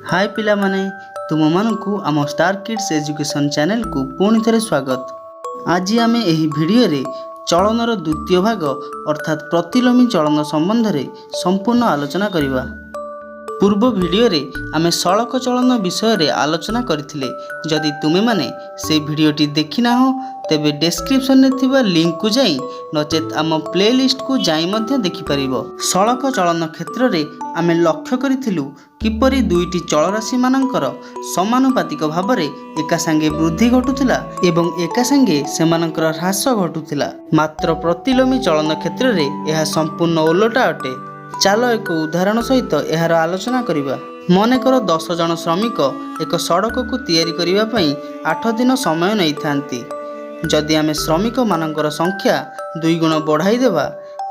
ହାଏ ପିଲାମାନେ, ତୁମମାନଙ୍କୁ ଆମ ଷ୍ଟାର କିଡ୍ସ ଏଜୁକେସନ୍ ଚ୍ୟାନେଲକୁ ପୁଣି ଥରେ ସ୍ୱାଗତ। ଆଜି ଆମେ ଏହି ଭିଡ଼ିଓରେ ଚଳନର ଦ୍ୱିତୀୟ ଭାଗ, ଅର୍ଥାତ୍ ପ୍ରତିଲୋମୀ ଚଳନ ସମ୍ବନ୍ଧରେ ସମ୍ପୂର୍ଣ୍ଣ ଆଲୋଚନା କରିବା। ପୂର୍ବ ଭିଡ଼ିଓରେ ଆମେ ସଳଖ ଚଳନ ବିଷୟରେ ଆଲୋଚନା କରିଥିଲେ। ଯଦି ତୁମେମାନେ ସେହି ଭିଡ଼ିଓଟି ଦେଖିନାହଁ, ତେବେ ଡେସ୍କ୍ରିପସନରେ ଥିବା ଲିଙ୍କକୁ ଯାଇ ନଚେତ୍ ଆମ ପ୍ଲେଲିଷ୍ଟକୁ ଯାଇ ମଧ୍ୟ ଦେଖିପାରିବ। ସଳଖ ଚଳନ କ୍ଷେତ୍ରରେ ଆମେ ଲକ୍ଷ୍ୟ କରିଥିଲୁ କିପରି ଦୁଇଟି ଚଳରାଶିମାନଙ୍କର ସମାନୁପାତିକ ଭାବରେ ଏକା ସାଙ୍ଗେ ବୃଦ୍ଧି ଘଟୁଥିଲା ଏବଂ ଏକା ସାଙ୍ଗେ ସେମାନଙ୍କର ହ୍ରାସ ଘଟୁଥିଲା। ମାତ୍ର ପ୍ରତିଲୋମୀ ଚଳନ କ୍ଷେତ୍ରରେ ଏହା ସମ୍ପୂର୍ଣ୍ଣ ଓଲଟା ଅଟେ। ଚାଲ ଏକ ଉଦାହରଣ ସହିତ ଏହାର ଆଲୋଚନା କରିବା। ମନେକର 10 ଜଣ ଶ୍ରମିକ ଏକ ସଡ଼କକୁ ତିଆରି କରିବା ପାଇଁ 8 ଦିନ ସମୟ ନେଇଥାନ୍ତି। ଯଦି ଆମେ ଶ୍ରମିକମାନଙ୍କର ସଂଖ୍ୟା ଦୁଇଗୁଣ ବଢ଼ାଇ ଦେବା,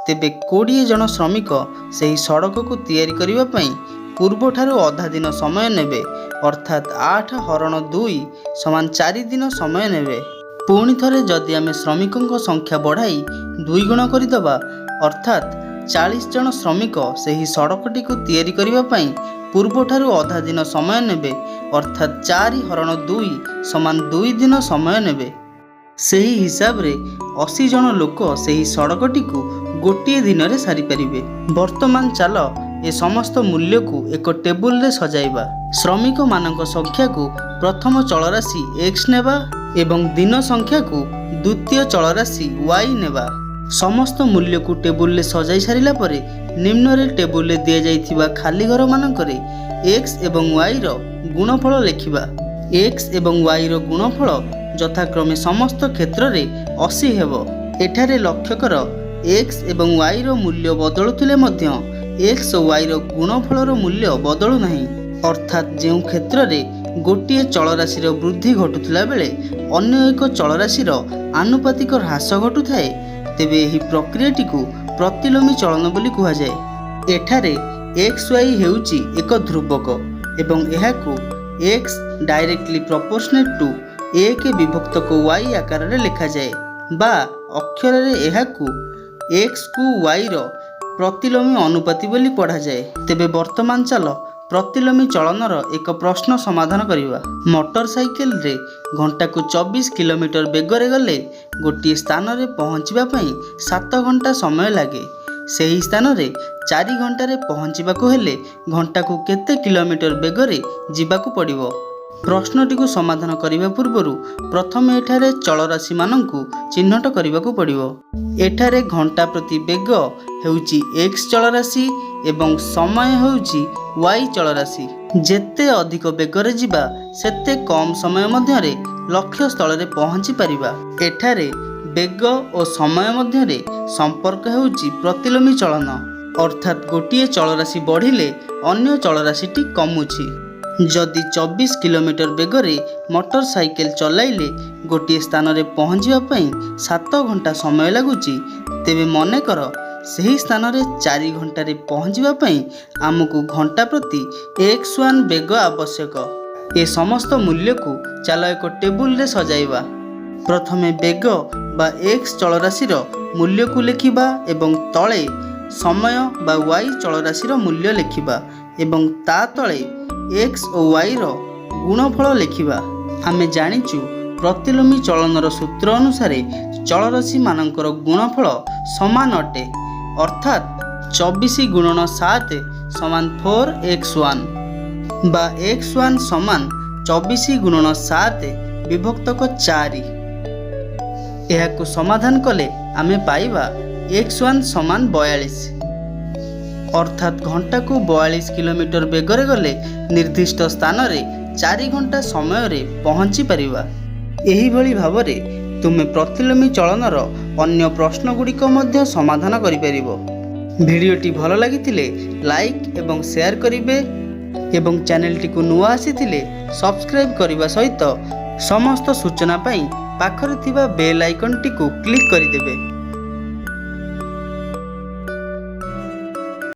ତେବେ 20 ଜଣ ଶ୍ରମିକ ସେହି ସଡ଼କକୁ ତିଆରି କରିବା ପାଇଁ ପୂର୍ବଠାରୁ ଅଧା ଦିନ ସମୟ ନେବେ, ଅର୍ଥାତ୍ 8 ହରଣ 2 ସମାନ 4 ଦିନ ସମୟ ନେବେ। ପୁଣି ଥରେ ଯଦି ଆମେ ଶ୍ରମିକଙ୍କ ସଂଖ୍ୟା ବଢ଼ାଇ ଦୁଇଗୁଣ କରିଦେବା, ଅର୍ଥାତ୍ 40 ଜଣ ଶ୍ରମିକ ସେହି ସଡ଼କଟିକୁ ତିଆରି କରିବା ପାଇଁ ପୂର୍ବଠାରୁ ଅଧା ଦିନ ସମୟ ନେବେ, ଅର୍ଥାତ୍ 4 ହରଣ 2 ସମାନ 2 ଦିନ ସମୟ ନେବେ। ସେହି ହିସାବରେ 80 ଜଣ ଲୋକ ସେହି ସଡ଼କଟିକୁ ଗୋଟିଏ ଦିନରେ ସାରିପାରିବେ। ବର୍ତ୍ତମାନ ଚାଲ ଏ ସମସ୍ତ ମୂଲ୍ୟକୁ ଏକ ଟେବୁଲରେ ସଜାଇବା। ଶ୍ରମିକମାନଙ୍କ ସଂଖ୍ୟାକୁ ପ୍ରଥମ ଚଳରାଶି ଏକ୍ସ ନେବା ଏବଂ ଦିନ ସଂଖ୍ୟାକୁ ଦ୍ୱିତୀୟ ଚଳରାଶି ୱାଇ ନେବା। ସମସ୍ତ ମୂଲ୍ୟକୁ ଟେବୁଲରେ ସଜାଇ ସାରିଲା ପରେ ନିମ୍ନରେ ଟେବୁଲରେ ଦିଆଯାଇଥିବା ଖାଲି ଘରମାନଙ୍କରେ ଏକ୍ସ ଏବଂ ୱାଇର ଗୁଣଫଳ ଲେଖିବା। ଏକ୍ସ ଏବଂ ୱାଇର ଗୁଣଫଳ ଯଥାକ୍ରମେ ସମସ୍ତ କ୍ଷେତ୍ରରେ 80 ହେବ। ଏଠାରେ ଲକ୍ଷ୍ୟ କର, ଏକ୍ସ ଏବଂ ୱାଇର ମୂଲ୍ୟ ବଦଳୁଥିଲେ ମଧ୍ୟ ଏକ୍ସ ଓ ୱାଇର ଗୁଣଫଳର ମୂଲ୍ୟ ବଦଳୁ ନାହିଁ। ଅର୍ଥାତ୍ ଯେଉଁ କ୍ଷେତ୍ରରେ ଗୋଟିଏ ଚଳରାଶିର ବୃଦ୍ଧି ଘଟୁଥିଲା ବେଳେ ଅନ୍ୟ ଏକ ଚଳରାଶିର ଆନୁପାତିକ ହ୍ରାସ ଘଟୁଥାଏ, ତେବେ ଏହି ପ୍ରକ୍ରିୟାଟିକୁ ପ୍ରତିଲୋମୀ ଚଳନ ବୋଲି କୁହାଯାଏ। ଏଠାରେ ଏକ୍ସ ୱାଇ ହେଉଛି ଏକ ଧ୍ରୁବକ ଏବଂ ଏହାକୁ ଏକ୍ସ ଡାଇରେକ୍ଟଲି ପ୍ରପୋର୍ସନେଟ୍ ଟୁ 1 ବିଭକ୍ତକ ୱାଇ ଆକାରରେ ଲେଖାଯାଏ ବା ଅକ୍ଷରରେ ଏହାକୁ ଏକ୍ସକୁ ୱାଇର ପ୍ରତିଲୋମୀ ଅନୁପାତି ବୋଲି ପଢ଼ାଯାଏ। ତେବେ ବର୍ତ୍ତମାନ ଚାଲ ପ୍ରତିଲୋମୀ ଚଳନର ଏକ ପ୍ରଶ୍ନ ସମାଧାନ କରିବା। ମୋଟର ସାଇକେଲରେ ଘଣ୍ଟାକୁ 24 କିଲୋମିଟର ବେଗରେ ଗଲେ ଗୋଟିଏ ସ୍ଥାନରେ ପହଞ୍ଚିବା ପାଇଁ 7 ଘଣ୍ଟା ସମୟ ଲାଗେ। ସେହି ସ୍ଥାନରେ 4 ଘଣ୍ଟାରେ ପହଞ୍ଚିବାକୁ ହେଲେ ଘଣ୍ଟାକୁ କେତେ କିଲୋମିଟର ବେଗରେ ଯିବାକୁ ପଡ଼ିବ? ପ୍ରଶ୍ନଟିକୁ ସମାଧାନ କରିବା ପୂର୍ବରୁ ପ୍ରଥମେ ଏଠାରେ ଚଳରାଶିମାନଙ୍କୁ ଚିହ୍ନଟ କରିବାକୁ ପଡ଼ିବ। ଏଠାରେ ଘଣ୍ଟା ପ୍ରତି ବେଗ ହେଉଛି ଏକ୍ସ ଚଳରାଶି ଏବଂ ସମୟ ହେଉଛି ୱାଇ ଚଳରାଶି। ଯେତେ ଅଧିକ ବେଗରେ ଯିବା, ସେତେ କମ୍ ସମୟ ମଧ୍ୟରେ ଲକ୍ଷ୍ୟସ୍ଥଳରେ ପହଞ୍ଚି ପାରିବା। ଏଠାରେ ବେଗ ଓ ସମୟ ମଧ୍ୟରେ ସମ୍ପର୍କ ହେଉଛି ପ୍ରତିଲୋମୀ ଚଳନ, ଅର୍ଥାତ୍ ଗୋଟିଏ ଚଳରାଶି ବଢ଼ିଲେ ଅନ୍ୟ ଚଳରାଶିଟି କମୁଛି। ଯଦି 24 କିଲୋମିଟର ବେଗରେ ମୋଟର ସାଇକେଲ ଚଲାଇଲେ ଗୋଟିଏ ସ୍ଥାନରେ ପହଞ୍ଚିବା ପାଇଁ 7 ଘଣ୍ଟା ସମୟ ଲାଗୁଛି, ତେବେ ମନେକର ସେହି ସ୍ଥାନରେ 4 ଘଣ୍ଟାରେ ପହଞ୍ଚିବା ପାଇଁ ଆମକୁ ଘଣ୍ଟା ପ୍ରତି ଏକ୍ସ ୱାନ୍ ବେଗ ଆବଶ୍ୟକ। ଏ ସମସ୍ତ ମୂଲ୍ୟକୁ ଚାଲ ଏକ ଟେବୁଲରେ ସଜାଇବା। ପ୍ରଥମେ ବେଗ ବା ଏକ୍ସ ଚଳରାଶିର ମୂଲ୍ୟକୁ ଲେଖିବା ଏବଂ ତଳେ ସମୟ ବା ୱାଇ ଚଳରାଶିର ମୂଲ୍ୟ ଲେଖିବା ଏବଂ ତା ତଳେ ଏକ୍ସ ଓ ୱାଇର ଗୁଣଫଳ ଲେଖିବା। ଆମେ ଜାଣିଛୁ, ପ୍ରତିଲୋମୀ ଚଳନର ସୂତ୍ର ଅନୁସାରେ ଚଳରାଶିମାନଙ୍କର ଗୁଣଫଳ ସମାନ ଅଟେ, ଅର୍ଥାତ୍ 24 ଗୁଣନ 7 ସମାନ ଫୋର୍ ଏକ୍ସ ୱାନ୍ ବା ଏକ୍ସ ୱାନ୍ ସମାନ 24 ଗୁଣନ 7 ବିଭକ୍ତକ 4। ଏହାକୁ ସମାଧାନ କଲେ ଆମେ ପାଇବା ଏକ୍ସ ୱାନ୍ ସମାନ 42, ଅର୍ଥାତ୍ ଘଣ୍ଟାକୁ 42 କିଲୋମିଟର ବେଗରେ ଗଲେ ନିର୍ଦ୍ଦିଷ୍ଟ ସ୍ଥାନରେ 4 ଘଣ୍ଟା ସମୟରେ ପହଞ୍ଚି ପାରିବା। ଏହିଭଳି ଭାବରେ ତୁମେ ପ୍ରତିଲୋମୀ ଚଳନର ଅନ୍ୟ ପ୍ରଶ୍ନଗୁଡ଼ିକ ମଧ୍ୟ ସମାଧାନ କରିପାରିବ। ଭିଡ଼ିଓଟି ଭଲ ଲାଗିଥିଲେ ଲାଇକ୍ ଏବଂ ସେୟାର କରିବେ ଏବଂ ଚ୍ୟାନେଲଟିକୁ ନୂଆ ଆସିଥିଲେ ସବସ୍କ୍ରାଇବ୍ କରିବା ସହିତ ସମସ୍ତ ସୂଚନା ପାଇଁ ପାଖରେ ଥିବା ବେଲ୍ ଆଇକନ୍ଟିକୁ କ୍ଲିକ୍ କରିଦେବେ।